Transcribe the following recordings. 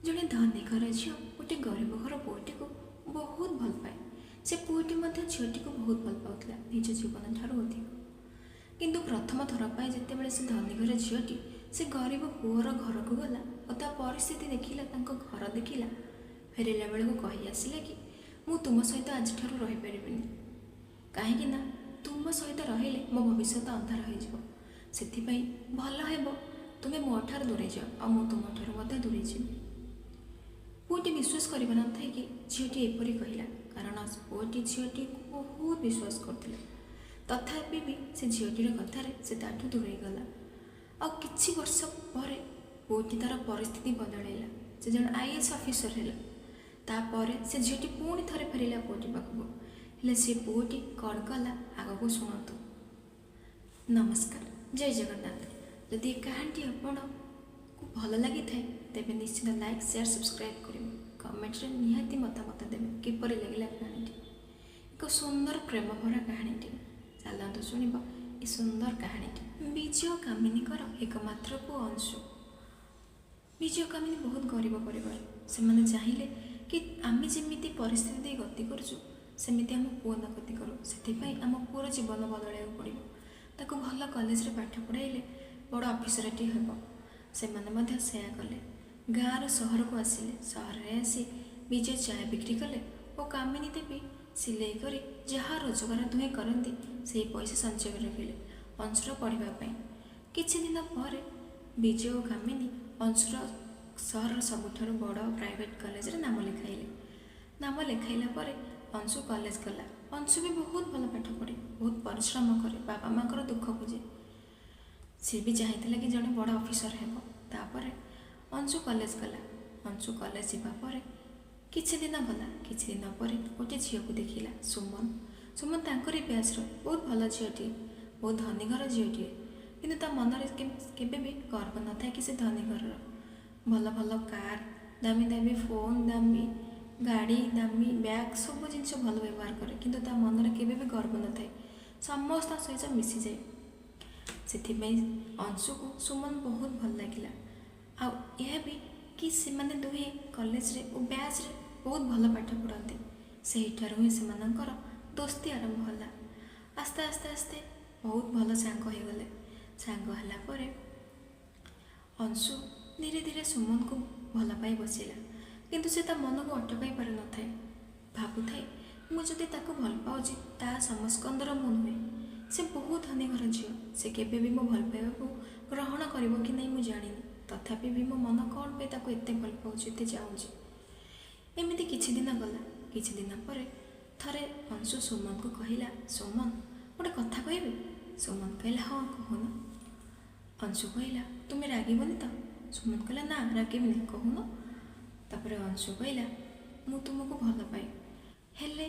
ଜଣେ ଧନୀ ଘର ଝିଅ ଗୋଟେ ଗରିବ ଘର ପୁଅଟିକୁ ବହୁତ ଭଲ ପାଏ। ସେ ପୁଅଟି ମଧ୍ୟ ଝିଅଟିକୁ ବହୁତ ଭଲ ପାଉଥିଲା, ନିଜ ଜୀବନ ଠାରୁ ଅଧିକ। କିନ୍ତୁ ପ୍ରଥମ ଥର ପାଇଁ ଯେତେବେଳେ ସେ ଧନୀ ଘର ଝିଅଟି ସେ ଗରିବ ପୁଅର ଘରକୁ ଗଲା ଓ ତା ପରିସ୍ଥିତି ଦେଖିଲା, ତାଙ୍କ ଘର ଦେଖିଲା, ଫେରିଲା ବେଳକୁ କହି ଆସିଲା କି ମୁଁ ତୁମ ସହିତ ଆଜିଠାରୁ ରହିପାରିବିନି, କାହିଁକି ନା ତୁମ ସହିତ ରହିଲେ ମୋ ଭବିଷ୍ୟତ ଅନ୍ଧାର ହୋଇଯିବ। ସେଥିପାଇଁ ଭଲ ହେବ ତୁମେ ମୋ ଠାରୁ ଦୂରେଇ ଯାଅ ଆଉ ମୁଁ ତୁମଠାରୁ ମଧ୍ୟ ଦୂରେଇ ଯିବି। ପୁଅଟି ବିଶ୍ୱାସ କରିପାରିନଥାଏ କି ଝିଅଟି ଏପରି କହିଲା, କାରଣ ପୁଅଟି ଝିଅଟିକୁ ବହୁତ ବିଶ୍ୱାସ କରୁଥିଲା। ତଥାପି ବି ସେ ଝିଅଟିର କଥାରେ ସେ ତାଠୁ ଦୂରେଇ ଗଲା। ଆଉ କିଛି ବର୍ଷ ପରେ ପୁଅଟି ତା'ର ପରିସ୍ଥିତି ବଦଳାଇଲା। ସେ ଜଣେ ଆଇଏଏସ୍ ଅଫିସର ହେଲା। ତାପରେ ସେ ଝିଅଟି ପୁଣି ଥରେ ଫେରିଲା ପୁଅଟି ପାଖକୁ। ହେଲେ ସେ ପୁଅଟି କ'ଣ କଲା, ଆଗକୁ ଶୁଣନ୍ତୁ। ନମସ୍କାର, ଜୟ ଜଗନ୍ନାଥ। ଯଦି ଏ କାହାଣୀଟି ଆପଣଙ୍କୁ ଭଲ ଲାଗିଥାଏ, ତେବେ ନିଶ୍ଚିତ ଲାଇକ୍, ସେୟାର, ସବସ୍କ୍ରାଇବ୍ କରିବେ। କମେଣ୍ଟରେ ନିହାତି ମତାମତ ଦେବେ କିପରି ଲାଗିଲା କାହାଣୀଟି। ଏକ ସୁନ୍ଦର ପ୍ରେମ ଭରା କାହାଣୀଟି। ଚାଲନ୍ତୁ ଶୁଣିବ ଏ ସୁନ୍ଦର କାହାଣୀଟି। ବିଜୟ କାମିନୀଙ୍କର ଏକମାତ୍ର ପୁଅ ଅଂଶୁ। ବିଜୟ କାମିନୀ ବହୁତ ଗରିବ ପରିବାର। ସେମାନେ ଚାହିଁଲେ କି ଆମେ ଯେମିତି ପରିସ୍ଥିତି ଦେଇ ଗତି କରୁଛୁ, ସେମିତି ଆମ ପୁଅ ନ ଗତି କରୁ। ସେଥିପାଇଁ ଆମ ପୁଅର ଜୀବନ ବଦଳାଇବାକୁ ପଡ଼ିବ। ତାକୁ ଭଲ କଲେଜରେ ପାଠ ପଢ଼ାଇଲେ ବଡ଼ ଅଫିସରଟିଏ ହେବ। ସେମାନେ ମଧ୍ୟ ସେୟା କଲେ। ଗାଁରୁ ସହରକୁ ଆସିଲେ। ସହରରେ ଆସି ବିଜୟ ଚା ବିକ୍ରି କଲେ ଓ କାମିନୀ ଦେବୀ ସିଲେଇ କରି ଯାହା ରୋଜଗାର ଦୁହେଁ କରନ୍ତି, ସେହି ପଇସା ସଞ୍ଚୟ କରି ରଖିଲେ ଅଂଶୁର ପଢ଼ିବା ପାଇଁ। କିଛି ଦିନ ପରେ ବିଜୟ ଓ କାମିନୀ ଅଂଶୁର ସହରର ସବୁଠାରୁ ବଡ଼ ପ୍ରାଇଭେଟ୍ କଲେଜରେ ନାମ ଲେଖାଇଲେ। ନାମ ଲେଖାଇଲା ପରେ ଅଂଶୁ କଲେଜ ଗଲା। ଅଂଶୁ ବି ବହୁତ ଭଲ ପାଠ ପଢ଼େ, ବହୁତ ପରିଶ୍ରମ କରେ, ବାପା ମାଆଙ୍କର ଦୁଃଖ ବୁଝେ। ସେ ବି ଚାହିଁଥିଲା କି ଜଣେ ବଡ଼ ଅଫିସର ହେବ। ତାପରେ ଅଂଶୁ କଲେଜ ଗଲା। ଅଂଶୁ କଲେଜ ଯିବା ପରେ କିଛି ଦିନ ଗଲା। କିଛି ଦିନ ପରେ ଗୋଟେ ଝିଅକୁ ଦେଖିଲା, ସୁମନ। ସୁମନ ତାଙ୍କରି ବ୍ୟାଚ୍ର, ବହୁତ ଭଲ ଝିଅଟିଏ, ବହୁତ ଧନୀ ଘର ଝିଅଟିଏ। କିନ୍ତୁ ତା ମନରେ କେବେ ବି ଗର୍ବ ନଥାଏ କି ସେ ଧନୀ ଘରର। ଭଲ ଭଲ କାର୍, ଦାମୀ ଦାମୀ ଫୋନ୍, ଦାମୀ ଗାଡ଼ି, ଦାମୀ ବ୍ୟାଗ୍, ସବୁ ଜିନିଷ ଭଲ ବ୍ୟବହାର କରେ, କିନ୍ତୁ ତା ମନରେ କେବେ ବି ଗର୍ବ ନଥାଏ। ସମସ୍ତଙ୍କ ସହିତ ମିଶିଯାଏ। ସେଥିପାଇଁ ଅଂଶୁକୁ ସୁମନ ବହୁତ ଭଲ ଲାଗିଲା। ଆଉ ଏହା ବି କି ସେମାନେ ଦୁହେଁ କଲେଜରେ ଓ ବ୍ୟାଚ୍ରେ ବହୁତ ଭଲ ପାଠ ପଢ଼ନ୍ତି। ସେହିଠାରୁ ହିଁ ସେମାନଙ୍କର ଦୋସ୍ତି ଆରମ୍ଭ ହେଲା। ଆସ୍ତେ ଆସ୍ତେ ଆସ୍ତେ ବହୁତ ଭଲ ସାଙ୍ଗ ହେଇଗଲେ। ସାଙ୍ଗ ହେଲା ପରେ ଅଂଶୁ ଧୀରେ ଧୀରେ ସୁମନକୁ ଭଲ ପାଇ ବସିଲା। କିନ୍ତୁ ସେ ତା ମନକୁ ଅଟକାଇ ପାରୁନଥାଏ। ଭାବୁଥାଏ, ମୁଁ ଯଦି ତାକୁ ଭଲ ପାଉଛି, ତା ସମସ୍କନ୍ଦର ମୁଁ ନୁହେଁ। ସେ ବହୁତ ଧନୀ ଘର ଝିଅ। ସେ କେବେ ବି ମୋ ଭଲ ପାଇବାକୁ ଗ୍ରହଣ କରିବ କି ନାହିଁ ମୁଁ ଜାଣିନି। ତଥାପି ବି ମୋ ମନ କ'ଣ ପାଇଁ ତାକୁ ଏତେ ଭଲ ପାଉଛି, ଏତେ ଚାହୁଁଛି? ଏମିତି କିଛି ଦିନ ଗଲା। କିଛି ଦିନ ପରେ ଥରେ ଅଂଶୁ ସୁମନକୁ କହିଲା, ସୁମନ, ଗୋଟେ କଥା କହିବି? ସୁମନ କହିଲା, ହଁ, କହୁନ। ଅଂଶୁ କହିଲା, ତୁମେ ରାଗିବନି ତ? ସୁମନ କହିଲା, ନା, ରାଗିବିନି, କହୁନ। ତାପରେ ଅଂଶୁ କହିଲା, ମୁଁ ତୁମକୁ ଭଲ ପାଏ। ହେଲେ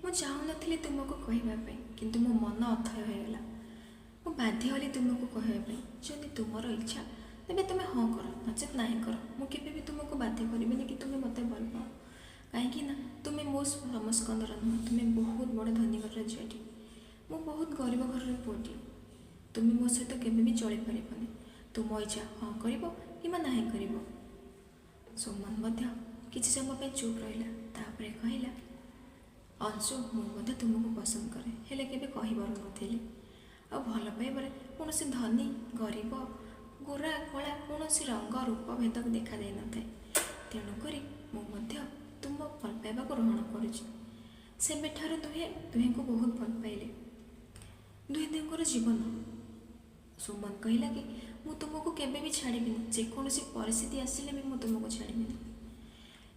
ମୁଁ ଚାହୁଁନଥିଲି ତୁମକୁ କହିବା ପାଇଁ, କିନ୍ତୁ ମୋ ମନ ଅଥୟ ହୋଇଗଲା। ମୁଁ ବାଧ୍ୟ ହେଲି ତୁମକୁ କହିବା ପାଇଁ। ଯଦି ତୁମର ଇଚ୍ଛା, ତେବେ ତୁମେ ହଁ କର, ନଚେତ୍ ନାହିଁ କର। ମୁଁ କେବେ ବି ତୁମକୁ ବାଧ୍ୟ କରିବିନି କି ତୁମେ ମୋତେ ଭଲ ପାଅ, କାହିଁକି ନା ତୁମେ ମୋ ସମସ୍କନ୍ଦର ନୁହଁ। ତୁମେ ବହୁତ ବଡ଼ ଧନୀ ଘରର ଝିଅଟି, ମୁଁ ବହୁତ ଗରିବ ଘରର ପୁଅଟି। ତୁମେ ମୋ ସହିତ କେବେ ବି ଚଳିପାରିବନି। ତୁମ ଇଚ୍ଛା, ହଁ କରିବ କିମ୍ବା ନାହିଁ କରିବ। ସୁମନ ମଧ୍ୟ କିଛି ସମୟ ପାଇଁ ଚୁପ୍ ରହିଲା। ତାପରେ କହିଲା, ଅଂଶୁ, ମୁଁ ମଧ୍ୟ ତୁମକୁ ପସନ୍ଦ କରେ, ହେଲେ କେବେ କହିପାରୁନଥିଲି। ଆଉ ଭଲ ପାଇବାରେ କୌଣସି ଧନୀ ଗରିବ, ଗୋରା କଳା, କୌଣସି ରଙ୍ଗ ରୂପ ଭେଦ ଦେଖାଯାଇନଥାଏ। ତେଣୁକରି ମୁଁ ମଧ୍ୟ ତୁମ ଭଲ ପାଇବାକୁ ଗ୍ରହଣ କରୁଛି। ସେବେଠାରୁ ଦୁହେଁ ଦୁହେଁଙ୍କୁ ବହୁତ ଭଲ ପାଇଲେ। ଦୁହେଁ ଦୁହେଁଙ୍କର ଜୀବନ। ସୁମନ କହିଲା କି ମୁଁ ତୁମକୁ କେବେ ବି ଛାଡ଼ିବିନି। ଯେକୌଣସି ପରିସ୍ଥିତି ଆସିଲେ ବି ମୁଁ ତୁମକୁ ଛାଡ଼ିବିନି।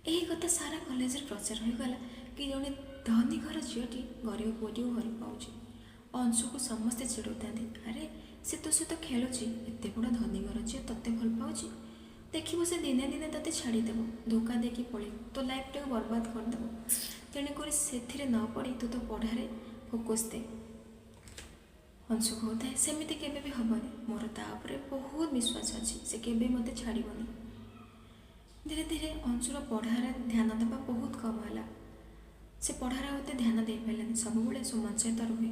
ଏହି କଥା ସାରା କଲେଜରେ ପ୍ରଚାର ହୋଇଗଲା କି ଜଣେ ଧନୀ ଘର ଝିଅଟି ଗରିବ ପୁଅଟିକୁ ଭଲ ପାଉଛି। ଅଂଶୁକୁ ସମସ୍ତେ ଚିଡ଼ଉଥାନ୍ତି, ଆରେ, ସେ ତୋ ସହିତ ଖେଳୁଛି। ଏତେ ବଡ଼ ଧନୀ ଘର ଝିଅ ତୋତେ ଭଲ ପାଉଛି। ଦେଖିବୁ, ସେ ଦିନେ ଦିନେ ତୋତେ ଛାଡ଼ିଦେବ, ଧୋକା ଦେଇକି ପଳେଇବ, ତୋ ଲାଇଫଟାକୁ ବର୍ବାଦ କରିଦେବ। ତେଣୁକରି ସେଥିରେ ନ ପଡ଼ି ତୁ ତୋ ପଢ଼ାରେ ଫୋକସ୍ ଦେ। ଅଂଶୁ କହୁଥାଏ, ସେମିତି କେବେ ବି ହେବନି। ମୋର ତା ଉପରେ ବହୁତ ବିଶ୍ୱାସ ଅଛି। ସେ କେବେ ମୋତେ ଛାଡ଼ିବନି। ଧୀରେ ଧୀରେ ଅଂଶୁର ପଢ଼ାରେ ଧ୍ୟାନ ଦେବା ବହୁତ କମ୍ ହେଲା। ସେ ପଢ଼ାରେ ଆଉ ଏତେ ଧ୍ୟାନ ଦେଇପାରିଲାନି। ସବୁବେଳେ ସୁମନ ସହିତ ରୁହେ।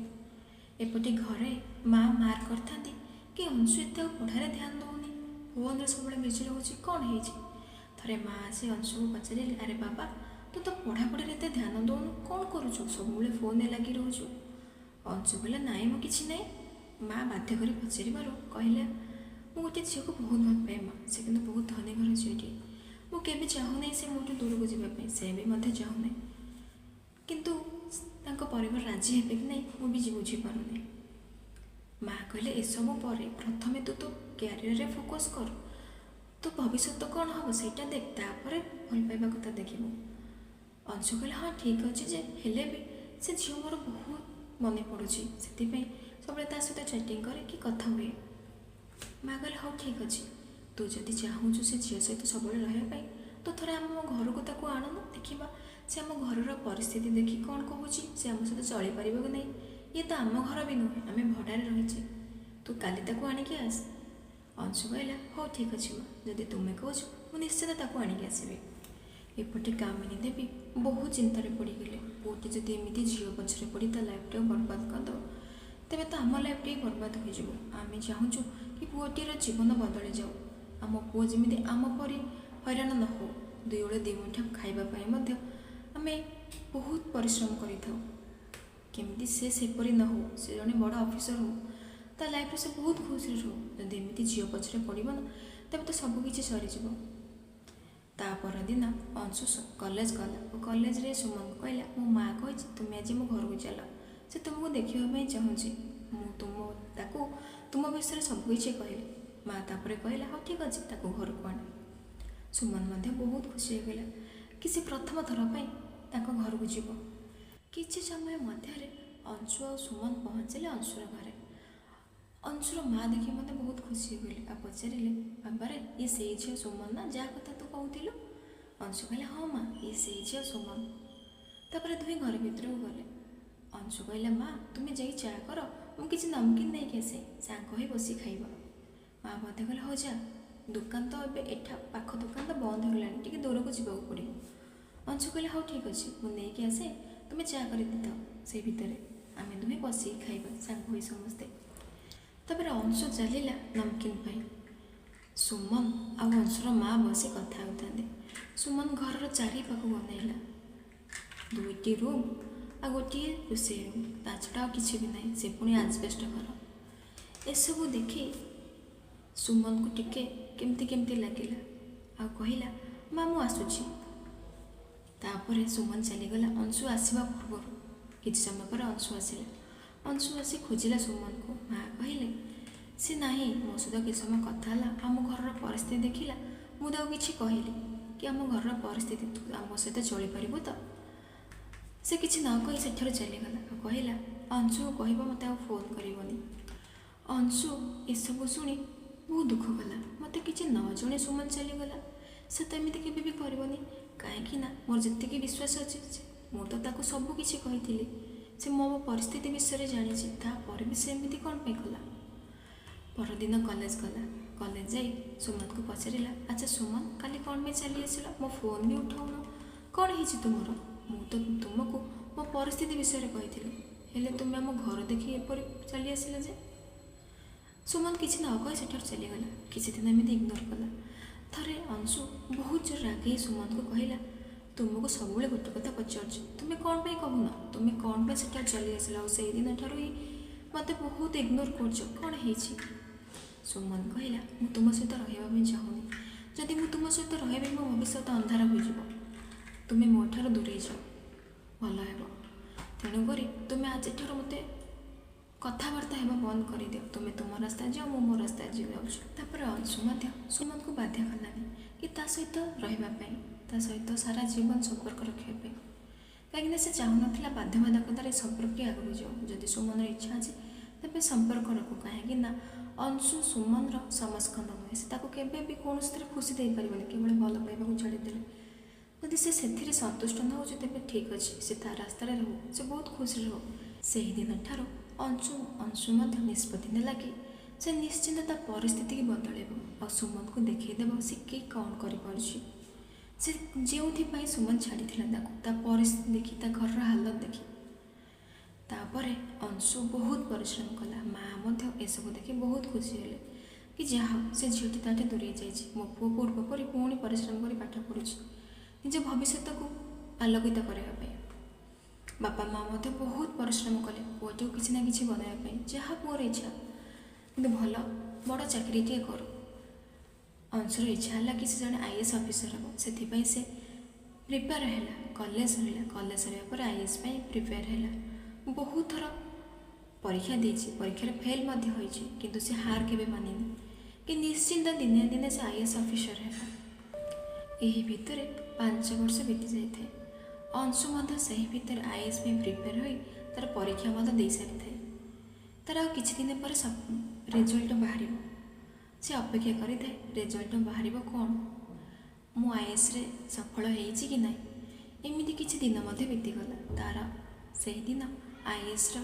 ଏପଟେ ଘରେ ମା ମାର୍କ କରିଥାନ୍ତି କି ଅଂଶୁ ଏତେ ଆଉ ପଢ଼ାରେ ଧ୍ୟାନ ଦେଉନି, ଫୋନ୍ରେ ସବୁବେଳେ ବିଜି ରହୁଛି, କ'ଣ ହେଇଛି? ଥରେ ଥରେ ମା ଆସି ଅଂଶୁକୁ ପଚାରିଲେ, ଆରେ ବାବା, ତୁ ତ ପଢ଼ାପଢ଼ିରେ ଏତେ ଧ୍ୟାନ ଦେଉନୁ, କ'ଣ କରୁଛୁ? ସବୁବେଳେ ଫୋନ୍ରେ ଲାଗି ରହୁଛୁ। ଅଂଶୁ କହିଲା, ନାଇଁ ମୁଁ କିଛି ନାହିଁ। ମା ବାଧ୍ୟ କରି ପଚାରିବାରୁ କହିଲା, ମୁଁ ଗୋଟେ ଝିଅକୁ ବହୁତ ଭଲ ପାଏ ମା, ସେ କିନ୍ତୁ ବହୁତ ଧନୀ ଘର ଝିଅଟିଏ। ମୁଁ କେବେ ଚାହୁଁନାହିଁ ସେ ମୋଠୁ ଦୂରକୁ ଯିବା ପାଇଁ, ସେ ବି ମଧ୍ୟ ଚାହୁଁନାହିଁ, କିନ୍ତୁ ତାଙ୍କ ପରିବାର ରାଜି ହେବେ କି ନାହିଁ ମୁଁ ବି ବୁଝିପାରୁନି। ମା କହିଲେ, ଏସବୁ ପରେ, ପ୍ରଥମେ ତୁ ତୋ କ୍ୟାରିୟରରେ ଫୋକସ୍ କର, ତୋ ଭବିଷ୍ୟତ କ'ଣ ହେବ ସେଇଟା ଦେଖ, ତାପରେ ଭଲ ପାଇବା କଥା ଦେଖିବୁ। ଅଂଶୁ କହିଲେ, ହଁ ଠିକ୍ ଅଛି ଯେ, ହେଲେ ବି ସେ ଝିଅ ମୋର ବହୁତ ମନେ ପଡ଼ୁଛି, ସେଥିପାଇଁ ସବୁବେଳେ ତା ସହିତ ଚାଟିଂ କରେ କି କଥା ହୁଏ। ମା କହିଲେ, ହଉ ଠିକ୍ ଅଛି, ତୁ ଯଦି ଚାହୁଁଛୁ ସେ ଝିଅ ସହିତ ସବୁବେଳେ ରହିବା ପାଇଁ, ତ ଥରେ ଆମ ଘରକୁ ତାକୁ ଆଣୁନୁ, ଦେଖିବା ସେ ଆମ ଘରର ପରିସ୍ଥିତି ଦେଖି କ'ଣ କହୁଛି, ସେ ଆମ ସହିତ ଚଳିପାରିବ କି ନାହିଁ। ଇଏ ତ ଆମ ଘର ବି ନୁହେଁ, ଆମେ ଭଡ଼ାରେ ରହିଛେ। ତୁ କାଲି ତାକୁ ଆଣିକି ଆସ। ଅଂଶୁ କହିଲା, ହଉ ଠିକ୍ ଅଛି ମା, ଯଦି ତୁମେ କହୁଛ ମୁଁ ନିଶ୍ଚିତ ତାକୁ ଆଣିକି ଆସିବି। ଏପଟେ କାମିନୀ ଦେବୀ ବହୁତ ଚିନ୍ତାରେ ପଡ଼ିଗଲେ। ପୁଅଟି ଯଦି ଏମିତି ଝିଅ ପଛରେ ପଡ଼ି ତା ଲାଇଫ୍ଟାକୁ ବର୍ବାଦ କରିଦେବ, ତେବେ ତ ଆମ ଲାଇଫ୍ଟା ହିଁ ବର୍ବାଦ ହୋଇଯିବ। ଆମେ ଚାହୁଁଛୁ କି ପୁଅଟିର ଜୀବନ ବଦଳି ଯାଉ, ଆମ ପୁଅ ଯେମିତି ଆମ ପରି ହଇରାଣ ନ ହେଉ। ଦୁଇ ଓଳି ଦୁଇ ମୁଠା ଖାଇବା ପାଇଁ ମଧ୍ୟ ଆମେ ବହୁତ ପରିଶ୍ରମ କରିଥାଉ, କେମିତି ସେ ସେପରି ନ ହେଉ, ସେ ଜଣେ ବଡ଼ ଅଫିସର ହେଉ, ତା ଲାଇଫ୍ରେ ସେ ବହୁତ ଖୁସିରେ ରହୁ। ଯଦି ଏମିତି ଝିଅ ପଛରେ ପଡ଼ିବ ନା, ତେବେ ତ ସବୁକିଛି ସରିଯିବ। ତା ପରଦିନ ଅଂଶୁ କଲେଜ ଗଲା ଓ କଲେଜରେ ସୁମନକୁ କହିଲା, ମୋ ମା କହିଛି ତୁମେ ଆଜି ମୋ ଘରକୁ ଚାଲ, ସେ ତୁମକୁ ଦେଖିବା ପାଇଁ ଚାହୁଁଛି। ମୁଁ ତୁମ ତାକୁ ତୁମ ବିଷୟରେ ସବୁକିଛି କହିଲି। ମା ତାପରେ କହିଲା, ହଉ ଠିକ୍ ଅଛି, ତାକୁ ଘରକୁ ଆଣ। ସୁମନ ମଧ୍ୟ ବହୁତ ଖୁସି ହୋଇଗଲା କି ସେ ପ୍ରଥମ ଥର ପାଇଁ ତାଙ୍କ ଘରକୁ ଯିବ। କିଛି ସମୟ ମଧ୍ୟରେ ଅଂଶୁ ଆଉ ସୁମନ ପହଞ୍ଚିଲେ ଅଂଶୁର ଘରେ। ଅଂଶୁର ମା ଦେଖି ମୋତେ ବହୁତ ଖୁସି ହୋଇଗଲେ ଆଉ ପଚାରିଲେ, ବାବାରେ, ଇଏ ସେଇ ଝିଅ ସୁମନ ନା ଯାହା କଥା ତୁ କହୁଥିଲୁ? ଅଂଶୁ କହିଲା, ହଁ ମା, ଇଏ ସେଇ ଝିଅ ସୁମନ। ତାପରେ ଦୁହେଁ ଘର ଭିତରକୁ ଗଲେ। ଅଂଶୁ କହିଲା, ମା ତୁମେ ଯାଇ ଚା କର, ମୁଁ କିଛି ନମକିନ୍ ନେଇକି ଆସେ, ସାଙ୍ଗ ହୋଇ ବସି ଖାଇବା। ମା ମଧ୍ୟ କହିଲେ, ହଉ ଯା, ଦୋକାନ ତ ଏବେ ଏଠା ପାଖ ଦୋକାନ ତ ବନ୍ଦ ହୋଇଗଲାଣି, ଟିକେ ଦୂରକୁ ଯିବାକୁ ପଡ଼ିବ। ଅଂଶୁ କହିଲେ, ହଉ ଠିକ୍ ଅଛି, ମୁଁ ନେଇକି ଆସେ, ତୁମେ ଚା କରି ଦେଇଥାଅ, ସେଇ ଭିତରେ ଆମେ ଦୁହେଁ ବସିକି ଖାଇବା ସାଙ୍ଗ ହୋଇ ସମସ୍ତେ। ତାପରେ ଅଂଶୁ ଚାଲିଲା ନମକିନ୍ ପାଇଁ। ସୁମନ ଆଉ ଅଂଶୁର ମା ବସି କଥା ହେଉଥାନ୍ତି। ସୁମନ ଘରର ଚାରିପାଖକୁ ଅନେଇଲା। ଦୁଇଟି ରୁମ୍ ଆଉ ଗୋଟିଏ ରୋଷେଇ ରୁମ୍, ତା ଛଡ଼ା ଆଉ କିଛି ବି ନାହିଁ, ସେ ପୁଣି ଆଜବେଷ୍ଟ ଘର। ଏସବୁ ଦେଖି ସୁମନକୁ ଟିକେ କେମିତି କେମିତି ଲାଗିଲା ଆଉ କହିଲା, ମା ମୁଁ ଆସୁଛି। ତାପରେ ସୁମନ ଚାଲିଗଲା ଅଂଶୁ ଆସିବା ପୂର୍ବରୁ। କିଛି ସମୟ ପରେ ଅଂଶୁ ଆସିଲା। ଅଂଶୁ ଆସି ଖୋଜିଲା ସୁମନକୁ। ମା କହିଲେ, ସେ ନାହିଁ, ମୋ ସହିତ କିଛି ସମୟ କଥା ହେଲା, ଆମ ଘରର ପରିସ୍ଥିତି ଦେଖିଲା। ମୁଁ ତାକୁ କିଛି କହିଲି କି ଆମ ଘରର ପରିସ୍ଥିତି, ତୁ ଆମ ସହିତ ଚଳିପାରିବୁ ତ? ସେ କିଛି ନ କହି ସେଠାରୁ ଚାଲିଗଲା ଆଉ କହିଲା, ଅଂଶୁକୁ କହିବ ମୋତେ ଆଉ ଫୋନ୍ କରିବନି। ଅଂଶୁ ଏସବୁ ଶୁଣି ବହୁତ ଦୁଃଖ କଲା। ମୋତେ କିଛି ନ ଜଣେଇ ସୁମନ ଚାଲିଗଲା, ସେ ତ ଏମିତି କେବେ ବି କରିବନି, କାହିଁକି ନା ମୋର ଯେତିକି ବିଶ୍ୱାସ ଅଛି, ମୁଁ ତ ତାକୁ ସବୁ କିଛି କହିଥିଲି, ସେ ମୋ ପରିସ୍ଥିତି ବିଷୟରେ ଜାଣିଛି, ତାପରେ ବି ସେ ଏମିତି କ'ଣ ପାଇଁ କଲା? ପରଦିନ କଲେଜ ଗଲା। କଲେଜ ଯାଇ ସୁମନକୁ ପଚାରିଲା, ଆଚ୍ଛା ସୁମନ, କାଲି କ'ଣ ପାଇଁ ଚାଲି ଆସିଲ? ମୋ ଫୋନ୍ ବି ଉଠାଉନ, କ'ଣ ହେଇଛି ତୁମର? ମୁଁ ତ ତୁମକୁ ମୋ ପରିସ୍ଥିତି ବିଷୟରେ କହିଥିଲି, ହେଲେ ତୁମେ ଆମ ଘର ଦେଖି ଏପରି ଚାଲି ଆସିଲ ଯେ? ସୁମନ କିଛି ନ କହି ସେଠାରୁ ଚାଲିଗଲା। କିଛି ଦିନ ଏମିତି ଇଗ୍ନୋର କଲା। ଥରେ ଅଂଶୁ ବହୁତ ଜୋର ରାଗେଇ ସୁମନକୁ କହିଲା, ତୁମକୁ ସବୁବେଳେ ଗୋଟେ କଥା ପଚାରୁଛି, ତୁମେ କ'ଣ ପାଇଁ କହୁନ? ତୁମେ କ'ଣ ପାଇଁ ସେଠାରୁ ଚାଲି ଆସିଲ? ଆଉ ସେଇଦିନ ଠାରୁ ହିଁ ମୋତେ ବହୁତ ଇଗ୍ନୋର କରୁଛ, କ'ଣ ହେଇଛି? ସୁମନ କହିଲା, ମୁଁ ତୁମ ସହିତ ରହିବା ପାଇଁ ଚାହୁଁନି। ଯଦି ମୁଁ ତୁମ ସହିତ ରହିବି, ମୋ ଭବିଷ୍ୟତ ଅନ୍ଧାର ହୋଇଯିବ। ତୁମେ ମୋ ଠାରୁ ଦୂରେଇ ଯାଅ, ଭଲ ହେବ। ତେଣୁକରି ତୁମେ ଆଜିଠାରୁ ମୋତେ କଥାବାର୍ତ୍ତା ହେବା ବନ୍ଦ କରିଦିଅ। ତୁମେ ତୁମ ରାସ୍ତା ଯାଅ, ମୁଁ ମୋ ରାସ୍ତା ଯାଉଛି। ତାପରେ ଅଂଶୁ ମଧ୍ୟ ସୁମନକୁ ବାଧ୍ୟ କଲାନି କି ତା ସହିତ ରହିବା ପାଇଁ, ତା ସହିତ ସାରା ଜୀବନ ସମ୍ପର୍କ ରଖିବା ପାଇଁ, କାହିଁକିନା ସେ ଚାହୁଁନଥିଲା ବାଧ୍ୟବାଧକତାରେ ସମ୍ପର୍କ ଆଗକୁ ଯାଉ। ଯଦି ସୁମନର ଇଚ୍ଛା ଅଛି ତେବେ ସମ୍ପର୍କ ରଖୁ, କାହିଁକି ନା ଅଂଶୁ ସୁମନର ସମସ୍କନ୍ଦ ନୁହେଁ। ସେ ତାକୁ କେବେ ବି କୌଣସିଥିରେ ଖୁସି ଦେଇପାରିବନି, କେବଳ ଭଲ ପାଇବାକୁ ଛାଡ଼ିଦେଲେ। ଯଦି ସେ ସେଥିରେ ସନ୍ତୁଷ୍ଟ ନ ହେଉଛି, ତେବେ ଠିକ୍ ଅଛି, ସେ ତା ରାସ୍ତାରେ ରହୁ, ସେ ବହୁତ ଖୁସିରେ ରହୁ। ସେହିଦିନ ଠାରୁ ଅଂଶୁ ମଧ୍ୟ ନିଷ୍ପତ୍ତି ନେଲା କି ସେ ନିଶ୍ଚିନ୍ତ ତା ପରିସ୍ଥିତିକି ବଦଳେଇବ ଆଉ ସୁମନକୁ ଦେଖେଇଦେବ ସେ କି କ'ଣ କରିପାରୁଛି। ସେ ଯେଉଁଥିପାଇଁ ସୁମନ ଛାଡ଼ିଥିଲା ତାକୁ, ତା ପରିସ୍ଥିତି ଦେଖି, ତା ଘରର ହାଲତ ଦେଖି। ତାପରେ ଅଂଶୁ ବହୁତ ପରିଶ୍ରମ କଲା। ମା ମଧ୍ୟ ଏସବୁ ଦେଖି ବହୁତ ଖୁସି ହେଲେ। କି ଯାହା ହଉ, ସେ ଝିଅଟି ତାଠୁ ଦୂରେଇ ଯାଇଛି, ମୋ ପୁଅ ପୂର୍ବ ପରି ପୁଣି ପରିଶ୍ରମ କରି ପାଠ ପଢ଼ୁଛି ନିଜ ଭବିଷ୍ୟତକୁ ଆଲୋକିତ କରିବା ପାଇଁ। ବାପା ମା ମଧ୍ୟ ବହୁତ ପରିଶ୍ରମ କଲେ ପୁଅଟିକୁ କିଛି ନା କିଛି ବନାଇବା ପାଇଁ, ଯାହା ପୁଅର ଇଚ୍ଛା, କିନ୍ତୁ ଭଲ ବଡ଼ ଚାକିରିଟିଏ କରୁ। ଅଂଶୁର ଇଚ୍ଛା ହେଲା କି ସେ ଜଣେ ଆଇଏଏସ୍ ଅଫିସର ହେବ। ସେଥିପାଇଁ ସେ ପ୍ରିପେୟାର ହେଲା। କଲେଜ ସରିଲା, କଲେଜ ସରିବା ପରେ ଆଇଏଏସ୍ ପାଇଁ ପ୍ରିପେୟାର ହେଲା। ବହୁତ ଥର ପରୀକ୍ଷା ଦେଇଛି, ପରୀକ୍ଷାରେ ଫେଲ୍ ମଧ୍ୟ ହୋଇଛି, କିନ୍ତୁ ସେ ହାର କେବେ ମାନିନି କି ନିଶ୍ଚିନ୍ତ ଦିନେ ନା ଦିନେ ସେ ଆଇଏଏସ୍ ଅଫିସର ହେବ। ଏହି ଭିତରେ 5 ବର୍ଷ ବିତି ଯାଇଥାଏ। ଅଂଶୁ ମଧ୍ୟ ସେହି ଭିତରେ ଆଇଏଏସ୍ ପାଇଁ ପ୍ରିପେୟାର ହୋଇ ତା'ର ପରୀକ୍ଷା ମଧ୍ୟ ଦେଇସାରିଥାଏ। ତା'ର ଆଉ କିଛି ଦିନ ପରେ ରେଜଲ୍ଟ ବାହାରିବ। ସେ ଅପେକ୍ଷା କରିଥାଏ, ରେଜଲ୍ଟ ବାହାରିବ କ'ଣ, ମୁଁ ଆଇଏଏସ୍ରେ ସଫଳ ହେଇଛି କି ନାହିଁ। ଏମିତି କିଛି ଦିନ ମଧ୍ୟ ବିତିଗଲା। ତା'ର ସେହିଦିନ ଆଇଏଏସ୍ର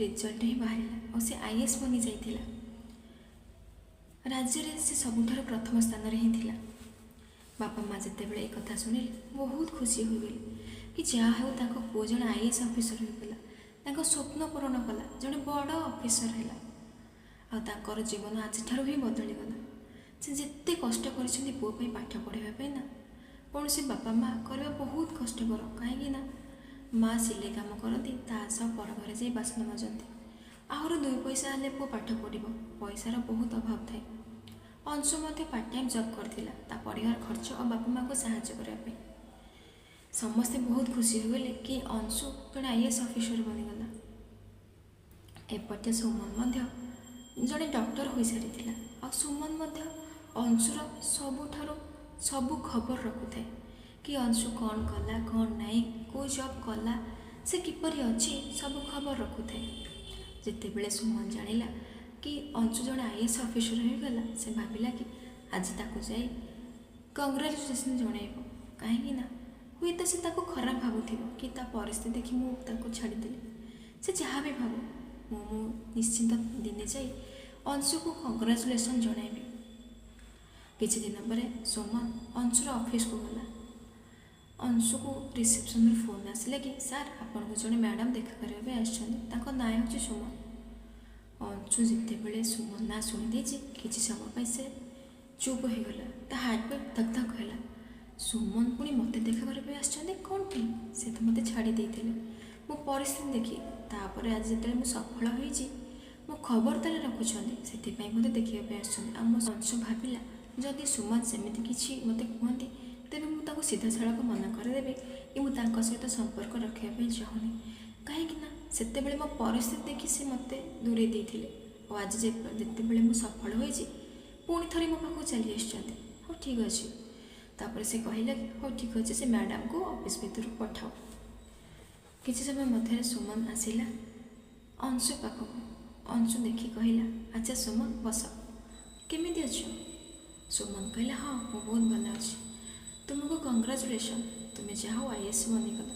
ରେଜଲ୍ଟ ହିଁ ବାହାରିଲା ଆଉ ସେ ଆଇଏଏସ୍ ବନି ଯାଇଥିଲା। ରାଜ୍ୟରେ ସେ ସବୁଠାରୁ ପ୍ରଥମ ସ୍ଥାନରେ ହିଁ ଥିଲା। ବାପା ମା ଯେତେବେଳେ ଏ କଥା ଶୁଣିଲେ ବହୁତ ଖୁସି ହୋଇଗଲେ କି ଯାହା ହେଉ, ତାଙ୍କ ପୁଅ ଜଣେ ଆଇଏଏସ୍ ଅଫିସର ହୋଇଗଲା, ତାଙ୍କ ସ୍ୱପ୍ନ ପୂରଣ କଲା, ଜଣେ ବଡ଼ ଅଫିସର ହେଲା ଆଉ ତାଙ୍କର ଜୀବନ ଆଜିଠାରୁ ହିଁ ବଦଳିଗଲା। ସେ ଯେତେ କଷ୍ଟ କରିଛନ୍ତି ପୁଅ ପାଇଁ ପାଠ ପଢ଼ାଇବା ପାଇଁ ନା, କୌଣସି ବାପା ମା କରିବା ବହୁତ କଷ୍ଟକର। କାହିଁକି ନା ମା ସିଲେଇ କାମ କରନ୍ତି, ତା ସହ ପର ଘରେ ଯାଇ ବାସନ ମାଜନ୍ତି। ଆହୁରି 2 ପଇସା ହେଲେ ପୁଅ ପାଠ ପଢ଼ିବ। ପଇସାର ବହୁତ ଅଭାବ ଥାଏ। ଅଂଶୁ ମଧ୍ୟ ପାର୍ଟ ଟାଇମ୍ ଜବ୍ କରିଥିଲା ତା ପରିବାର ଖର୍ଚ୍ଚ ଆଉ ବାପା ମାଆଙ୍କୁ ସାହାଯ୍ୟ କରିବା ପାଇଁ। ସମସ୍ତେ ବହୁତ ଖୁସି ହୋଇଗଲେ କି ଅଂଶୁ ଜଣେ ଆଇଏଏସ୍ ଅଫିସର ବନିଗଲା। ଏପଟେ ସୁମନ ମଧ୍ୟ ଜଣେ ଡକ୍ଟର ହୋଇସାରିଥିଲା ଆଉ ସୁମନ ମଧ୍ୟ ଅଂଶୁର ସବୁଠାରୁ ସବୁ ଖବର ରଖୁଥାଏ କି ଅଂଶୁ କ'ଣ କଲା, କ'ଣ ନାହିଁ, କେଉଁ ଜବ୍ କଲା, ସେ କିପରି ଅଛି, ସବୁ ଖବର ରଖୁଥାଏ। ଯେତେବେଳେ ସୁମନ ଜାଣିଲା କି ଅଂଶୁ ଜଣେ ଆଇଏଏସ୍ ଅଫିସର ହୋଇଗଲା, ସେ ଭାବିଲା କି ଆଜି ତାକୁ ଯାଇ କଂଗ୍ରାଚୁଲେସନ୍ ଜଣାଇବ। କାହିଁକି ନା ହୁଏତ ସେ ତାକୁ ଖରାପ ଭାବୁଥିବ କି ତା ପରିସ୍ଥିତି ଦେଖି ମୁଁ ତାକୁ ଛାଡ଼ିଦେଲି। ସେ ଯାହା ବି ଭାବୁ, ମୁଁ ନିଶ୍ଚିନ୍ତ ଦିନେ ଯାଇ ଅଂଶୁକୁ କଂଗ୍ରାଚୁଲେସନ୍ ଜଣାଇବି। କିଛି ଦିନ ପରେ ସୁମନ ଅଂଶୁର ଅଫିସକୁ ଗଲା। ଅଂଶୁକୁ ରିସେପସନ୍ରୁ ଫୋନ୍ ଆସିଲା କି ସାର୍, ଆପଣଙ୍କୁ ଜଣେ ମ୍ୟାଡ଼ାମ୍ ଦେଖା କରିବା ପାଇଁ ଆସିଛନ୍ତି, ତାଙ୍କ ନାଁ ହେଉଛି ସୁମନ। ଅଂଶୁ ଯେତେବେଳେ ସୁମନ ନାଁ ଶୁଣିଦେଇଛି, କିଛି ସମୟ ପାଇଁ ସେ ଚୁପ୍ ହୋଇଗଲା। ତା ହାର୍ଟବିଟ୍ ଧକ୍ ଧକ୍ ହେଲା। ସୁମନ ପୁଣି ମୋତେ ଦେଖା କରିବା ପାଇଁ ଆସିଛନ୍ତି କ'ଣ ପାଇଁ? ସେ ତ ମୋତେ ଛାଡ଼ି ଦେଇଥିଲେ ମୋ ପରିସ୍ଥିତି ଦେଖି, ତାପରେ ଆଜି ଯେତେବେଳେ ମୁଁ ସଫଳ ହୋଇଛି ମୋ ଖବର ତାହେଲେ ରଖୁଛନ୍ତି, ସେଥିପାଇଁ ମୋତେ ଦେଖିବା ପାଇଁ ଆସିଛନ୍ତି। ଆଉ ମୋ ଅଂଶୁ ଭାବିଲା, ଯଦି ସୁମନ ସେମିତି କିଛି ମୋତେ କୁହନ୍ତି ତେବେ ମୁଁ ତାକୁ ସିଧାସଳଖ ମନା କରିଦେବି କି ମୁଁ ତାଙ୍କ ସହିତ ସମ୍ପର୍କ ରଖିବା ପାଇଁ ଚାହୁଁନି। କାହିଁକି ନା ସେତେବେଳେ ମୋ ପରିସ୍ଥିତି ଦେଖି ସେ ମୋତେ ଦୂରେଇ ଦେଇଥିଲେ ଆଉ ଆଜି ଯେତେବେଳେ ମୁଁ ସଫଳ ହୋଇଛି ପୁଣି ଥରେ ମୋ ପାଖକୁ ଚାଲି ଆସିଛନ୍ତି। ହଉ ଠିକ୍ ଅଛି। ତାପରେ ସେ କହିଲା କି ହଉ ଠିକ୍ ଅଛି, ସେ ମ୍ୟାଡ଼ାମକୁ ଅଫିସ୍ ଭିତରକୁ ପଠାଅ। କିଛି ସମୟ ମଧ୍ୟରେ ସୁମନ ଆସିଲା ଅଂଶୁ ପାଖକୁ। ଅଂଶୁ ଦେଖି କହିଲା, ଆଚ୍ଛା ସୁମନ, ବସ, କେମିତି ଅଛ? ସୁମନ କହିଲା, ହଁ, ମୁଁ ବହୁତ ଭଲ ଅଛି, ତୁମକୁ କଂଗ୍ରାଚୁଲେସନ୍, ତୁମେ ଯାହା ହଉ ଆଇଏଏସ୍ ବନିଗଲ।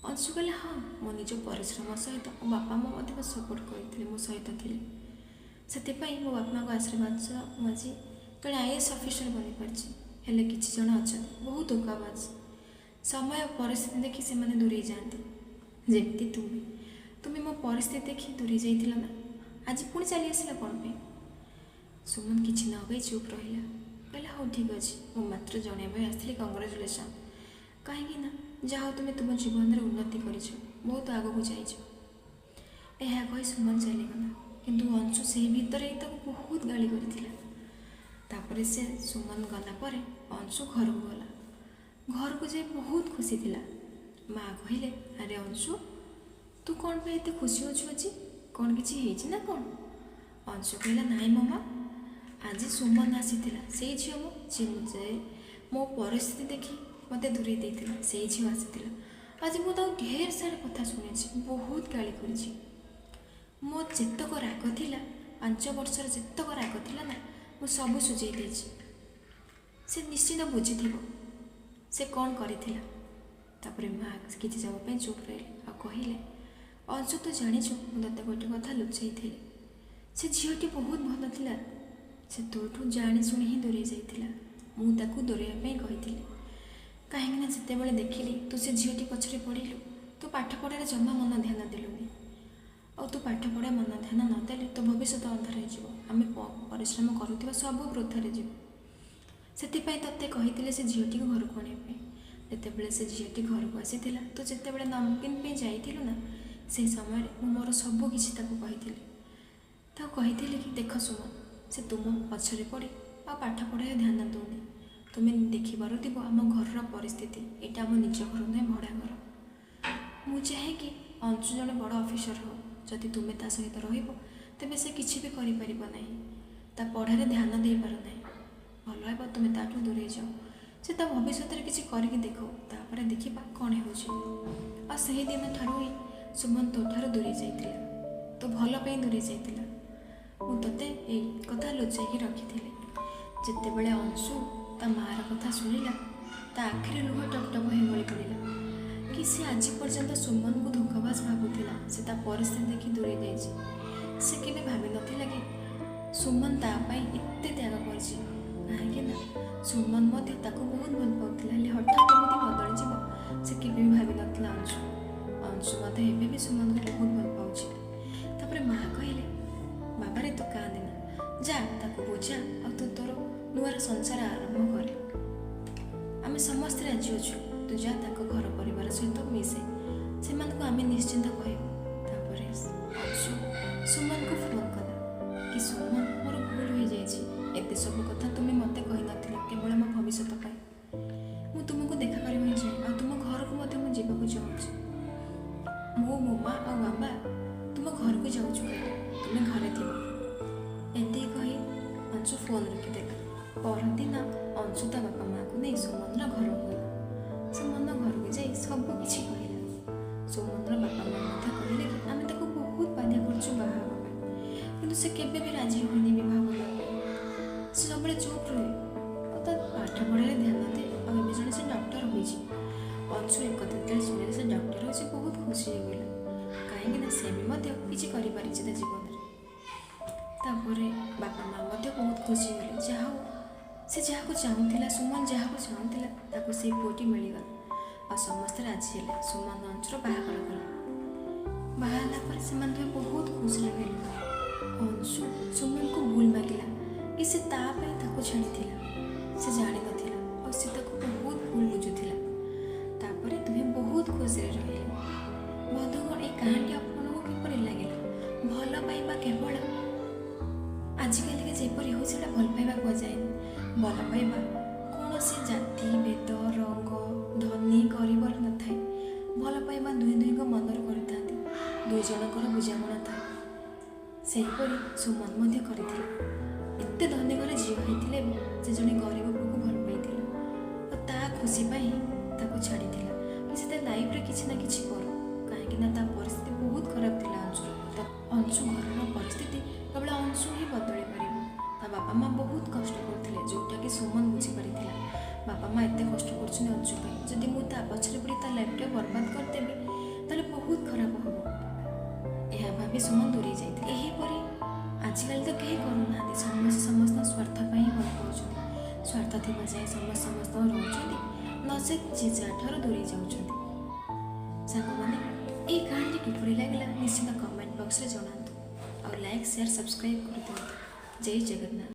ଅଂଶୁ କହିଲା, ହଁ, ମୋ ନିଜ ପରିଶ୍ରମ ସହିତ ମୋ ବାପା ମା ମଧ୍ୟ ମୋତେ ସପୋର୍ଟ କରିଥିଲେ, ମୋ ସହିତ ଥିଲେ, ସେଥିପାଇଁ ମୋ ବାପା ମାଆଙ୍କ ଆଶୀର୍ବାଦ ସହ ମୁଁ ଆଜି ଜଣେ ଆଇଏଏସ୍ ଅଫିସର ବନିପାରିଛି। ହେଲେ କିଛି ଜଣ ଅଛନ୍ତି ବହୁତ ଧୋକାବାଜ, ସମୟ ପରିସ୍ଥିତି ଦେଖି ସେମାନେ ଦୂରେଇ ଯାଆନ୍ତି, ଯେମିତି ତୁମେ ମୋ ପରିସ୍ଥିତି ଦେଖି ଦୂରେଇ ଯାଇଥିଲ ନା, ଆଜି ପୁଣି ଚାଲି ଆସିଲ କ'ଣ ପାଇଁ? ସୁମନ କିଛି ନ କହି ଚୁପ୍ ରହିଲା। କହିଲା, ହଉ ଠିକ୍ ଅଛି, ମୁଁ ମାତ୍ର ଜଣାଇବା ପାଇଁ ଆସିଥିଲି କଂଗ୍ରାଚୁଲେସନ୍। କାହିଁକି ନା ଯାହା ହଉ, ତୁମେ ତୁମ ଜୀବନରେ ଉନ୍ନତି କରିଛ, ବହୁତ ଆଗକୁ ଯାଇଛ। ଏହା କହି ସୁମନ ଚାଲିଗଲା। କିନ୍ତୁ ଅଂଶୁ ସେହି ଭିତରେ ହିଁ ତାକୁ ବହୁତ ଗାଳି କରିଥିଲା। ତାପରେ ସେ ସୁମନ ଗଲା ପରେ ଅଂଶୁ ଘରକୁ ଗଲା। ଘରକୁ ଯାଇ ବହୁତ ଖୁସି ଥିଲା। ମା କହିଲେ, ଆରେ ଅଂଶୁ, ତୁ କ'ଣ ପାଇଁ ଏତେ ଖୁସି ଅଛୁ ଆଜି? କ'ଣ କିଛି ହେଇଛି ନା କ'ଣ? ଅଂଶୁ କହିଲା, ନାଇଁ ମୋ ମା, ଆଜି ସୁମନ ଆସିଥିଲା, ସେଇ ଝିଅ ମୋ ଯିଏ ମୋ ପରିସ୍ଥିତି ଦେଖି ମୋତେ ଦୂରେଇ ଦେଇଥିଲା, ସେଇ ଝିଅ ଆସିଥିଲା ଆଜି। ମୁଁ ତାକୁ ଢେର ସାରା କଥା ଶୁଣିଛି, ବହୁତ ଗାଳି କରିଛି। ମୋ ଯେତକ ରାଗ ଥିଲା, 5 ବର୍ଷର ଯେତକ ରାଗ ଥିଲା ନା, ମୁଁ ସବୁ ସୁଝେଇ ଦେଇଛି। ସେ ନିଶ୍ଚିତ ବୁଝିଥିବ ସେ କ'ଣ କରିଥିଲା। ତାପରେ ମା କିଛି ସମୟ ପାଇଁ ଚୁପ୍ ରହିଲେ ଆଉ କହିଲେ, ଅଂଶୁ, ତୁ ଜାଣିଛୁ ମୁଁ ତୋତେ ଗୋଟେ କଥା ଲୁଚେଇଥିଲି। ସେ ଝିଅଟି ବହୁତ ଭଲ ଥିଲା, ସେ ତୋଠୁ ଜାଣି ଶୁଣି ହିଁ ଦୂରେଇ ଯାଇଥିଲା। ମୁଁ ତାକୁ ଦୂରେଇବା ପାଇଁ କହିଥିଲି, କାହିଁକିନା ଯେତେବେଳେ ଦେଖିଲି ତୁ ସେ ଝିଅଟି ପଛରେ ପଡ଼ିଲୁ, ତୁ ପାଠ ପଢ଼ାରେ ଜମା ମନ ଧ୍ୟାନ ଦେଲୁନି। ଆଉ ତୁ ପାଠ ପଢ଼ା ମନ ଧ୍ୟାନ ନଦେଲେ ତୋ ଭବିଷ୍ୟତ ଅନ୍ଧାର ହେଇଯିବ। ଆମେ ପରିଶ୍ରମ କରୁଥିବା ସବୁ ବୃଥାରେ ଯିବ। ସେଥିପାଇଁ ତୋତେ କହିଥିଲେ ସେ ଝିଅଟିକୁ ଘରକୁ ଆଣିବା ପାଇଁ। ଯେତେବେଳେ ସେ ଝିଅଟି ଘରକୁ ଆସିଥିଲା, ତୁ ଯେତେବେଳେ ନମକିନ ପାଇଁ ଯାଇଥିଲୁ ନା, ସେହି ସମୟରେ ମୁଁ ମୋର ସବୁ କିଛି ତାକୁ କହିଥିଲି। ତାକୁ କହିଥିଲି କି ଦେଖ ସୁମନ, ସେ ତୁମ ପଛରେ ପଡ଼ି ଆଉ ପାଠ ପଢ଼ାରେ ଧ୍ୟାନ ଦେଉନି। ତୁମେ ଦେଖିପାରୁଥିବ ଆମ ଘରର ପରିସ୍ଥିତି। ଏଇଟା ଆମ ନିଜ ଘର ନୁହେଁ, ଭଡ଼ା ଘର। ମୁଁ ଚାହେଁ କି ଅଂଶୁ ଜଣେ ବଡ଼ ଅଫିସର ହେଉ। ଯଦି ତୁମେ ତା ସହିତ ରହିବ, ତେବେ ସେ କିଛି ବି କରିପାରିବ ନାହିଁ, ତା ପଢ଼ାରେ ଧ୍ୟାନ ଦେଇପାରୁନାହିଁ। ଭଲ ହେବ ତୁମେ ତାଠୁ ଦୂରେଇ ଯାଅ। ସେ ତା ଭବିଷ୍ୟତରେ କିଛି କରିକି ଦେଖାଉ, ତାପରେ ଦେଖିବା କ'ଣ ହେଉଛି। ଆଉ ସେହି ଦିନଠାରୁ ହିଁ ସୁମନ ତୋ ଠାରୁ ଦୂରେଇ ଯାଇଥିଲା, ତୋ ଭଲ ପାଇଁ ଦୂରେଇ ଯାଇଥିଲା। ମୁଁ ତୋତେ ଏଇ କଥା ଲୁଚାଇକି ରଖିଥିଲି। ଯେତେବେଳେ ଅଂଶୁ ତା ମାଆର କଥା ଶୁଣିଲା, ତା ଆଖିରେ ଲୁହ ଟପ ଟପ ହୋଇ ଗଳି ପଡ଼ିଲା କି ସେ ଆଜି ପର୍ଯ୍ୟନ୍ତ ସୁମନକୁ ଧୋକାବାଜ ଭାବୁଥିଲା। ସେ ତା ପରିସ୍ଥିତି ଦେଖି ଦୂରେଇ ଯାଇଛି। ସେ କେବେ ଭାବିନଥିଲା କି ସୁମନ ତା ପାଇଁ ଏତେ ତ୍ୟାଗ କରିଛି। କାହିଁକି ନା ସୁମନ ମଧ୍ୟ ତାକୁ ବହୁତ ଭଲ ପାଉଥିଲା, ହେଲେ ହଠାତ୍ ଏମିତି ବଦଳିଯିବ ସେ କେବେ ବି ଭାବିନଥିଲା ଅଂଶୁ। ଅଂଶୁ ମଧ୍ୟ ଏବେ ବି ସୁମନକୁ ବହୁତ ଭଲ ପାଉଛି। ତାପରେ ମା କହିଲେ, ବାବାରେ, ତୁ କାନ୍ଦେନା, ଯା ତାକୁ ବୁଝା ଆଉ ତୁ ତୋର ନୂଆର ସଂସାର ଆରମ୍ଭ କରେ। ଆମେ ସମସ୍ତେ ରାଜି ଅଛୁ। ତୁ ଯା, ତାଙ୍କ ଘର ପରିବାର ସହିତ ମିଶେ, ସେମାନଙ୍କୁ ଆମେ ନିଶ୍ଚିନ୍ତ କହିବୁ। ତାପରେ ଅଂଶୁ ସୁମନକୁ ଫୋନ୍ କଲା କି ସୁମନ, ମୋର ଭୁଲ ହୋଇଯାଇଛି। ଏତେ ସବୁ କଥା ତୁମେ ମୋତେ କହିନଥିଲ କେବଳ ମୋ ଭବିଷ୍ୟତ ପାଇଁ। ମୁଁ ତୁମକୁ ଦେଖା କରିବାକୁ ଚାହେଁ ଆଉ ତୁମ ଘରକୁ ମଧ୍ୟ ମୁଁ ଯିବାକୁ ଚାହୁଁଛି। ମୁଁ, ମୋ ମା ଆଉ ବାବା ତୁମ ଘରକୁ ଯାଉଛୁ କାଲି, ତୁମେ ଘରେ ଥିବ। ଏତିକି କହି ଅଂଶୁ ଫୋନ୍ ରଖିଦେଲା। ପରଦିନ ଅଂଶୁ ତା ବାପା ମାଆକୁ ନେଇ ସୁମନର ଘରକୁ ଗଲା। ସୁମନର ଘରକୁ ଯାଇ ସବୁ କିଛି କହିଲା। ସୁମନର ବାପା ମା ମଧ୍ୟ କହିଲେ କି ଆମେ ତାକୁ ବହୁତ ବାଧ୍ୟ କରୁଛୁ ବାହା ହେବା ପାଇଁ, କିନ୍ତୁ ସେ କେବେ ବି ରାଜି ହୁଏନି ବିବାହ କରିବା ପାଇଁ। ସେ ସବୁବେଳେ ଚୁପ୍ ରୁହେ ଆଉ ତା ପାଠ ପଢ଼ାରେ ଧ୍ୟାନ ଦିଏ, ଆଉ ଏବେ ଜଣେ ସେ ଡକ୍ଟର ହୋଇଛି। ଅଂଶୁ ଏକଥା ଯେତେବେଳେ ଶୁଣିଲେ ସେ ଡକ୍ଟର ହୋଇଛି, ବହୁତ ଖୁସି ହେଇଗଲା, କାହିଁକି ନା ସେ ବି ମଧ୍ୟ କିଛି କରିପାରିଛି ତା ଜୀବନରେ। ତାପରେ ବାପା ମା ମଧ୍ୟ ବହୁତ ଖୁସି ହେଇଗଲେ। ଯାହା ହଉ, ସେ ଯାହାକୁ ଚାହୁଁଥିଲା, ସୁମନ ଯାହାକୁ ଚାହୁଁଥିଲା, ତାକୁ ସେଇ ପୁଅଟି ମିଳିଗଲା। ଆଉ ସମସ୍ତେ ରାଜି ହେଲେ। ସୁମନ ଅଂଶୁର ବାହାଘର କଲେ। ବାହା ହେଲା ପରେ ସେମାନେ ଦୁହେଁ ବହୁତ ଖୁସିରେ ରହିଲେ। ଅଂଶୁ ସୁମନକୁ ଭୁଲ ମାଗିଲା କି ସେ ତା ପାଇଁ ତାକୁ ଛାଡ଼ିଥିଲା, ସେ ଜାଣିନଥିଲା ଆଉ ସେ ତାକୁ ବହୁତ ଭୁଲ ବୁଝୁଥିଲା। ତାପରେ ଦୁହେଁ ବହୁତ ଖୁସିରେ ରହିଲେ। ବନ୍ଧୁଗଣ, ଏ କାହାଣୀଟି ଆପଣଙ୍କୁ କିପରି ଲାଗିଲା? ଭଲ ପାଇବା କେବଳ ଆଜିକାଲିକା ଯେପରି ହେଉଛି, ସେଇଟା ଭଲ ପାଇବା କୁହାଯାଏନି। ଭଲ ପାଇବା କୌଣସି ଜାତି, ଭେଦ, ରଙ୍ଗ, ଧନୀ ଗରିବର ନଥାଏ। ଭଲ ପାଇବା ଦୁହେଁ ଦୁହିଁଙ୍କ ମନରୁ କରିଥାନ୍ତି, ଦୁଇ ଜଣଙ୍କର ବୁଝାମଣା ଥାଏ। ସେହିପରି ସୁମନ ମଧ୍ୟ କରିଥିଲା। ଏତେ ଧନୀ ଘରେ ଝିଅ ହେଇଥିଲେ ବି ସେ ଜଣେ ଗରିବ ପୁଅକୁ ଭଲ ପାଇଥିଲା ଆଉ ତା ଖୁସି ପାଇଁ ତାକୁ ଛାଡ଼ିଥିଲା କି ସେ ତା ଲାଇଫରେ କିଛି ନା କିଛି କରୁ। କାହିଁକି ନା ତା ପରିସ୍ଥିତି ବହୁତ ଖରାପ ଥିଲା ଅଂଶୁର। ତା ଅଂଶୁ ଘରର ପରିସ୍ଥିତି କେବଳ ଅଂଶୁ ହିଁ ବଦଳି ପାରିବ। ତା ବାପା ମା ବହୁତ କଷ୍ଟ କରୁଥିଲେ, ଯେଉଁଟାକି ସୁମନ ବୁଝିପାରିଥିଲା। ବାପା ମା ଏତେ କଷ୍ଟ କରୁଛନ୍ତି ଅଂଶୁ ପାଇଁ, ଯଦି ମୁଁ ତା ପଛରେ ପଡ଼ି ତା ଲାଇଫଟା ବର୍ବାଦ କରିଦେବି, ତାହେଲେ ବହୁତ ଖରାପ ହେବ। ଏହା ଭାବି ସୁମନ ଦୂରେଇ ଯାଇଥିଲା। ଏହିପରି ଆଜିକାଲି ତ କେହି କରୁନାହାନ୍ତି। ସମସ୍ତେ ସମସ୍ତଙ୍କ ସ୍ୱାର୍ଥ ପାଇଁ ଭଲ ପାଉଛନ୍ତି। ସ୍ୱାର୍ଥ ଥିବା ଯାଏଁ ସମସ୍ତେ ସମସ୍ତଙ୍କ ରହୁଛନ୍ତି, ନଚେତ୍ ଯିଏ ଯାହାଠାରୁ ଦୂରେଇ ଯାଉଛନ୍ତି। ସାଙ୍ଗମାନେ, ଏହି କାହାଣୀଟି କିପରି ଲାଗିଲା ନିଶ୍ଚିତ କମେଣ୍ଟ ବକ୍ସରେ ଜଣାନ୍ତୁ ଆଉ ଲାଇକ୍, ସେୟାର, ସବସ୍କ୍ରାଇବ୍ କରିଦିଅନ୍ତୁ। ଜୟ ଜଗନ୍ନାଥ।